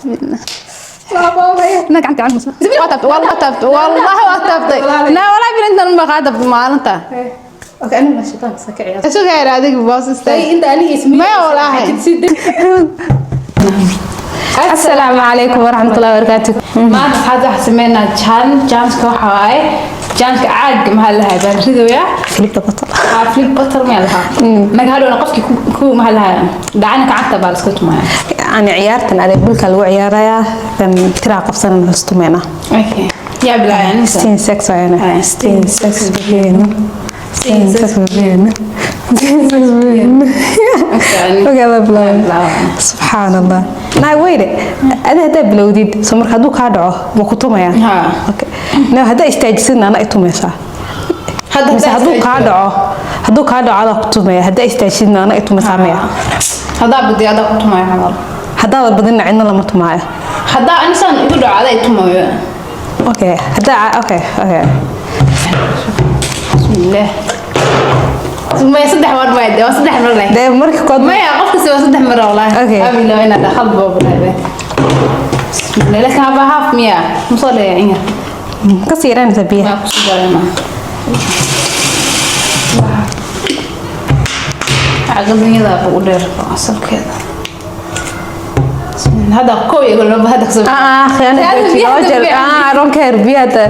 Na gacanta gacan musa. Waa taabtay, wallah taabtay, wallah waa taabtay. Na walaa bil intan ma qaadab maalinta. Okay, aniga shaytaanka iska kiciya. Sugaar adiga boos istaag. Inta aniga ismi. Maya walaahi. Assalaamu calaykum waraxmatullaahi wabarakaatuh. Maanta waxaad wax sameynaa challenge. Challenge-ka waxa waaye challenge-ka caagga maxaa la dhahay baan ridoyaa. Flip the bottle. Haa, flip bottle ma lahaa. Marka hadhowna qofkii ku maxaa la dhahay dhacana gacanta baa la iska tumaya. Yani ciyaartan adeeg bulka lagu ciyaarayaa dan tiraa qabsanana lastumeena. Okay. Yaa bilaabay anisa. Steen sex ayana. Steen sex been. Steen sex been. Steen sex been. Okay, la bilaabay. Subxaan Allah. Naa weyne, adi haddaa bilowdid, soo marka hadduu kaa dhaco, ma ku tumayaa? Haa. Okay. Naa haddaa istaajisidna ana i tumaysaa. Hadda Mise hadduu kaa dhaco, hadduu kaa dhaco adaa ku tumaya, haddaa istaajisidna ana i tumaysaa maya? Haddaa badiyo adaa ku tumaya camal. Haddaada badinna cidna lama tumaayo. Haddaa anisaan igu dhaco adaa i tumayo. Okay, haddaa okay. Bismillah. Maya, saddex mar baa waa saddex mar leh. Dee marka kood Maya, qof kasta waa saddex mar wallaahi. Okay. Abi loo inaad dhaqal boo bilaabay. Bismillah, laakiin haba haaf miya? Musoo leeyahay in yar. Ka sii yaraanaysa biyaha. Waa ku soo dareema. Caqabadiyada ugu dheer asalkeeda. Bismillah, hadda kow iyo laba hadda kasoo. Ah, khiyaano Biyaha laba jeer. biyaha. Ah, I don't care biyaha hadda.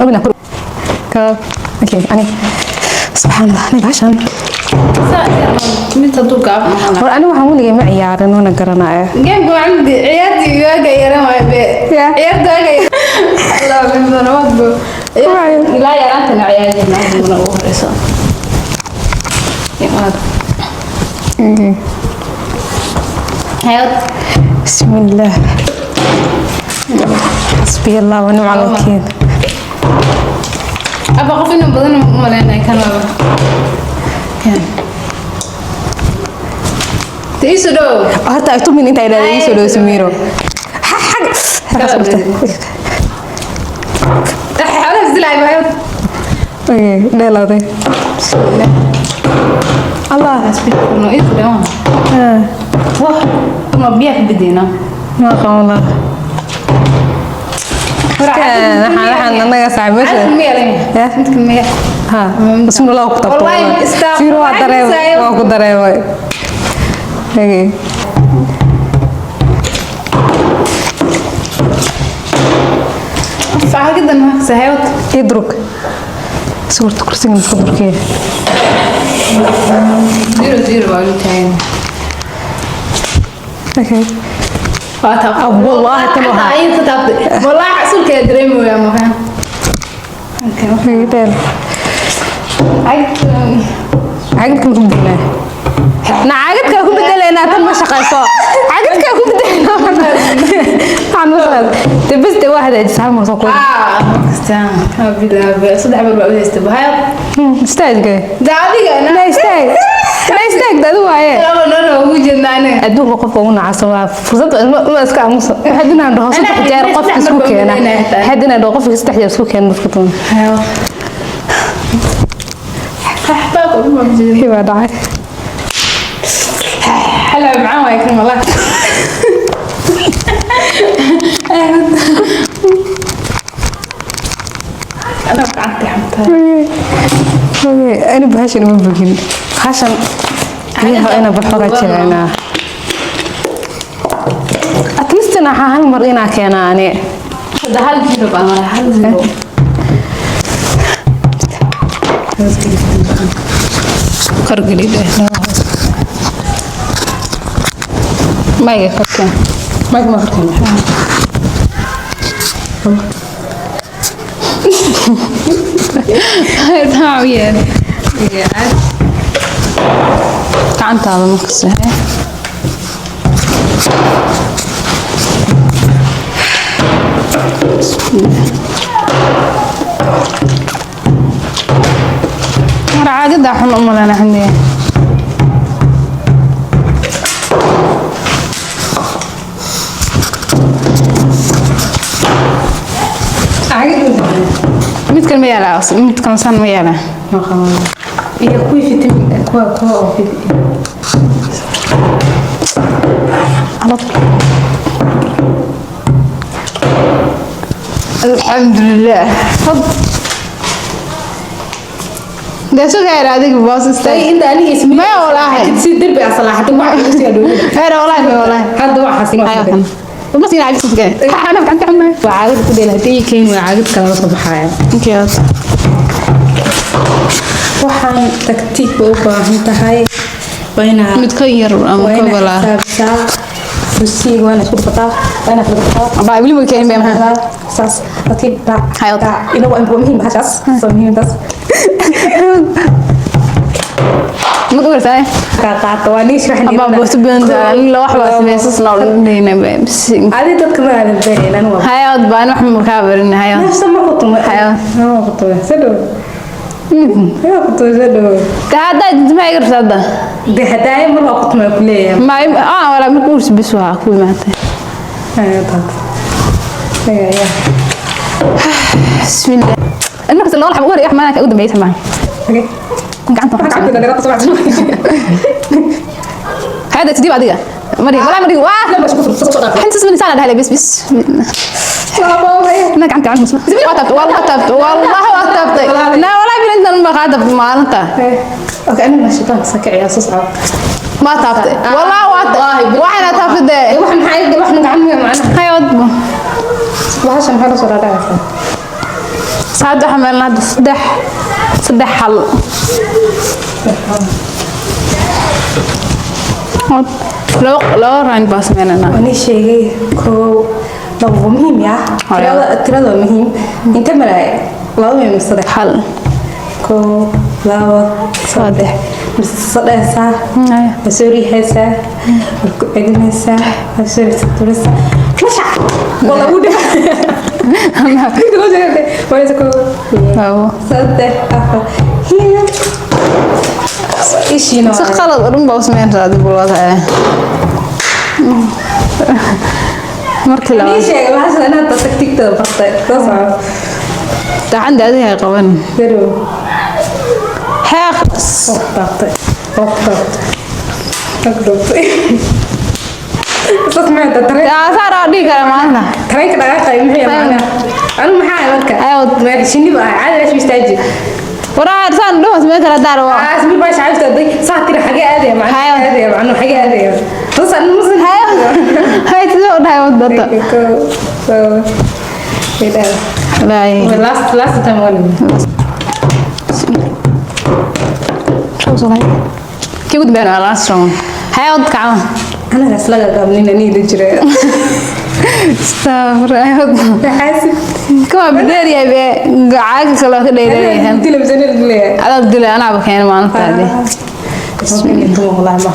Abina ka okay, ani subxaan Allah, ani bahashan. Mid hadduu gaaban ahaan. War ani waxaan weligay ma ciyaarin mana garanayo. Geemka waa candi ciyaartii waaga yaran waay be. Yeah. Ciyaarta waaga Allah min sanawaad bo. Ilaa yaraantana ciyaarjirna adiguna ugu horeyso. Imaad. Okay. Hayad. Bismillah. Xasbiya Allah wa nicmal wakiil. Aba qof inuu badan u maleynayo kan waaba. Te isu dhow. Horta ay tumin inta ilaa ii soo dhow Samiro. Xag xag. Xoolaha isdilaay maayo. Okay, dheelaaday. Allah. No isu dhow. Ah, Wah, ma biyaha ka bedeyna. Ma aqaan wallah. Waxaan annaga saaxiibasha. Yeah. Midka miya. Ha, bismillah ku tabto. Wallahi, istaag. Siro waa dareemay, waa ku dareemay. Okay. Facagidan ma sahayot. Idruk. Suurta kursigan iska durkiye. 0-0 baa lu taagan. Okay. Waa taab. Ah, wallahi tan waxaa. Ay inta taabtay. Wallahi xasulkeeda dareemaya ma waxaan. Okay. Okay, deel. Ay. Cagadka ma ku bedelnaa? Na cagadka ku bedelaynaa tan ma shaqayso. Cagadka ku bedelaynaa. Waxaan ma shaqayso. Dee bas dee waa hagaajisa hal mar soo kuwa. Ah, kasta. Bilaab. Saddex mar baa u haystay bahayad. Istaagay. Da adiga na. Na istaag. Na istaag dadu waaye. Laba nono ugu jeednaa aniga. Adduunka qofka ugu nacasa waa fursad ma iska aamusa. Waxaad inaan dhaho saddex jeer qofka isku keena. Waxaad inaan dhaho qofka saddex jeer isku keena dadka toban. Ahbaab ugu mabjid. Wixii baa dhacay. Xalaa macaan waay kan wallah. Ana gacanta xamtaa. Okay, ani bahashan uma bogin. Bahashan biyaha waa inaan barxoogaa jilcinaa. At least waxaa hal mar inaa keenaa ani. Hadda hal zero baan maray, hal zero. Korgeli dheh. Mayga korkeen. Mic ma korkeena. Maxaa u yeelay? Gacantaada ma kasahay. Mar caagada xun u maleyna xandiga. Midkan ma yaalaa? Midkan san ma yaalaa? Ma qaban. Iyo kuwii fitamiin kuwa oo fitamiin. على طول. الحمد لله. تفضل. ده شو غير هذيك باص استاي. Inta aniga ismi ما والله. Si derbi ah salaaxatay wax igu sii adhow. غير والله، ما والله. Hadda waxaas inoo ايوه كان ما سينا عبيس كده، انا كنت عمي. Waa caagad ku dheel haddii keen, waa caagad kala soo baxaya. اوكي. Waxaan taktiik bay u baahan tahay, waa inaa mid ka yar ama waa ka inaa walaa xisaabtaa fusiig, waa inaa isku dhufataa, waa inaa kala dhufataa. Baa weli ma keenin baa maxaa? Saas laakiin raac. Hayo. Raac ina waa muhiim bahashaas, soo muhiim taas. Ma ku gartaa? Kaa qaata waa niish waxaan. Abaa boosto badan nin la wax baa sameysas nool bas. Adi dadka ma aadan barayn anigu waa Hayood baan wax ma kaa barin hayood. Nafsa ma qutumo. Hayo. Ma qutumo soo dhow, ma qutumo soo dhow. Hadda inta ma iga rabtaa hadda? De hadaaye mar waa qutumo ku leeyahay. Ma ah wala marka uurs bis waa ku imaatay. Hayo taat. Hayo ya. Bismillah. Markaas loo xabo ugu maana ugu dambeysay ma. Okay. Gacanta. Gacanta laga qabto. هذا تديب adiga mari wala mari waa. La bas ku soo dhaaf. حنت اسمي سنه dhahay بس بس. انا gacanta gacanta waa taabtay, والله taabtay, والله waa taabtay. Na wala bil intan ma qaada maalinta. Okay, aniga shaytaan sakaciya soo socda. Ma taabtay, والله waa waxana taabtay. Wax maxay wax gacan macnaha? Hayood. Bahasha maxay la soo dhaadhacaysaa? Saad waxa meelna hadda saddex saddex hal. Laba round baa sameynanaa. Waan ii sheegay, kow, labo waa muhiim yaa. Haya. Tirada waa muhiim. Inta malay laba muhiim, saddex. Hal. Kow, labo, saddex, mise sadhaysaa, waa soo riixaysaa, waa ku celinaysaa, waa soo riixaysaa, mashac waa lagu dhiba. Kow, Labo. saddex, afar, hiya ishiina. Si qalad oo dhan baa u sameynaysaa adigu wadahay markii Ii labaad. sheegay bahasha inaad taktiigtada bartay, soo soco. Gacanta adiga hay qaban. Garow. Xeeq. Taabtay, waa ku taabtay, waa ku taabtay. Saas maxay tahay tareen? Saaraa dhihi kara maalinta. Tareenka dhaqaaqay maxay macnaha? Anu maxaa ahay marka? Ayood. Meel shinni baa ahay, caadi meesha istaaji. Waraa saan dhawas sameyn kara daar waa. Aas mid baa shacab istaagay, saa tiri xagee aadaya macnaha? Hayo. Aadaya macnuhu xagee aadaya? Saas anu musan. Hayo hay sidoo dhahay wadada. Kow, labo, saddex. Wallaahi. Last time one. Kii ugu dambeeyana waa last round. Hayood kacma. Anaga isla gagaabnina niida jira. Astaghfir hayood. Xaasib. Kuma dheer yahay be caaga kale waa ka dheereeyahay. Dila misanil leeyahay. Adaad dilay anaaba keenay maalintaadii. Bismillah.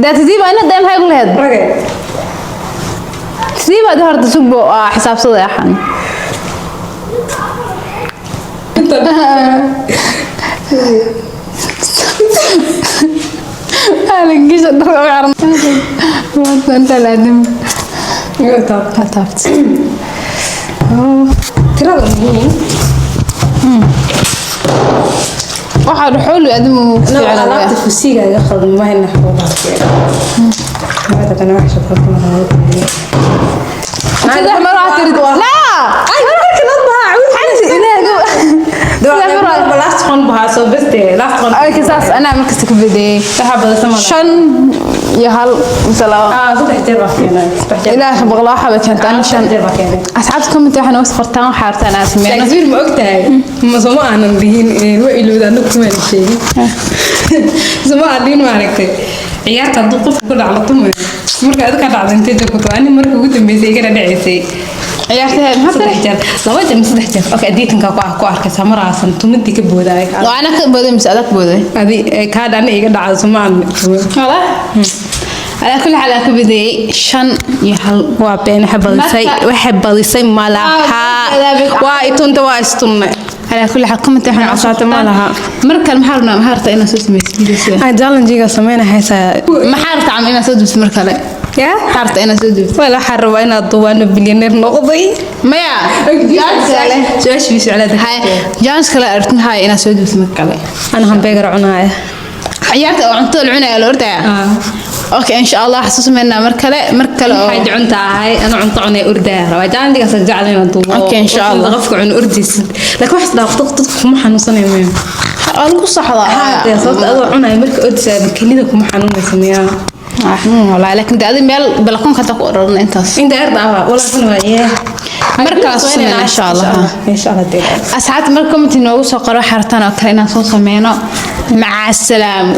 Daa tadiiba ina dee maxay ku lahayd? Okay. Tadiiba adi horta sugbo waa xisaabsaday axan. Gisha dharka u xiran. Maanta inta la aadin. Waa taabtay. Tirada muhiim. Waxaa dhuxul aadin mu No, fiican. Alaabta fusiga iga qaldan ma hayna xoolaha. Maanta tan wax shaqo kuma qabo. Saddex mar waxaa tiri laa. Ay, marka la baa, Saddex mar waa- last one baa soo beste, last one. Ay, saas anaa markasta ka bedeeyay. Waxa badan sama. 5 iyo 1 mise 2. Ah, saddex jeer baa keenay. Saddex jeer. Ilaaha boqol waxa bay keentaa Saddex shan. jeer baa keenay. Asxaabta comment waxaa nooga soo qortaan waxaa rabtaan aan sameyno. Shakespeare ma ogtahay? Ma soo ma aanan dhihin, ma ilowda anigu kuma aanan sheegin. Soo ma aan dhihin, ma aragtay. Ciyaarta hadduu qofku ku dhaclo tumayo. Marka adiga ka dhacdo intee joogto, ani marka ugu dambeysay igana dhacaysay. Ciyaarta maxaa Saddex tiri? jeer, laba jeer mise saddex jeer. Okay, adiitanka ku arkaysaa maraasan tumadii ka boodaay. Waa ana ka booday mise adag booday? Adi kaa dhana iga dhacdo soo ma aan. Wala. Alaa kulli xaal aan ka bedeeyay 5 iyo 1. Waa been, waxa badisay, Marka- waxa badisay malaha. Ah, Waa itunta, waa istunnay. Calaa kulli xaal, comment waxaan Casaata ma laha. Mar kale maxaa rabnaa? Maxaa rabtaa inaad soo samaysid video sida? Ay, challenge-ga sameynahaysaa. Maxaa rabtaa camal inaad soo duubtid mar kale? Ya. Maxaa rabtaa inaad soo duubtid? Wal, waxaan rabaa inaad duwaano bilyaneer noqday. Maya, challenge kale. Su-aashii su'aalaad. Hay, challenge kale aragtid maxaa inaad soo duubtid mar kale? Ana hamburger cunaaya. Ciyaarta oo cuntada la cunaya la ordaya. Okay, insha Allah waxaan soo sameynaa mar kale, mar kale oo Waxay cunta ahay, ana cunto cunay, ordaya rabaa. Challenge-gaas aan jeclay inaan duubo. Okay, insha Allah. Qofka cun ordaysid, laakiin wax dhaaf dadka kuma xanuunsanayo miya? Waa lagu saxdaa. Haa, sababta adoo cunaya marka ordaysaa kelida kuma xanuunaysa miyaa? Waa xanuun wallahi, laakiin dee adi meel balakoonka hata ku ororna intaas. Inta erda ah walaa kun waa. Mar kale soo sameynaa insha Allah. Insha Allah dee. Asxaabta, marka comment noogu soo qoro xartaan oo kale inaan soo sameyno. Maca asalaamo.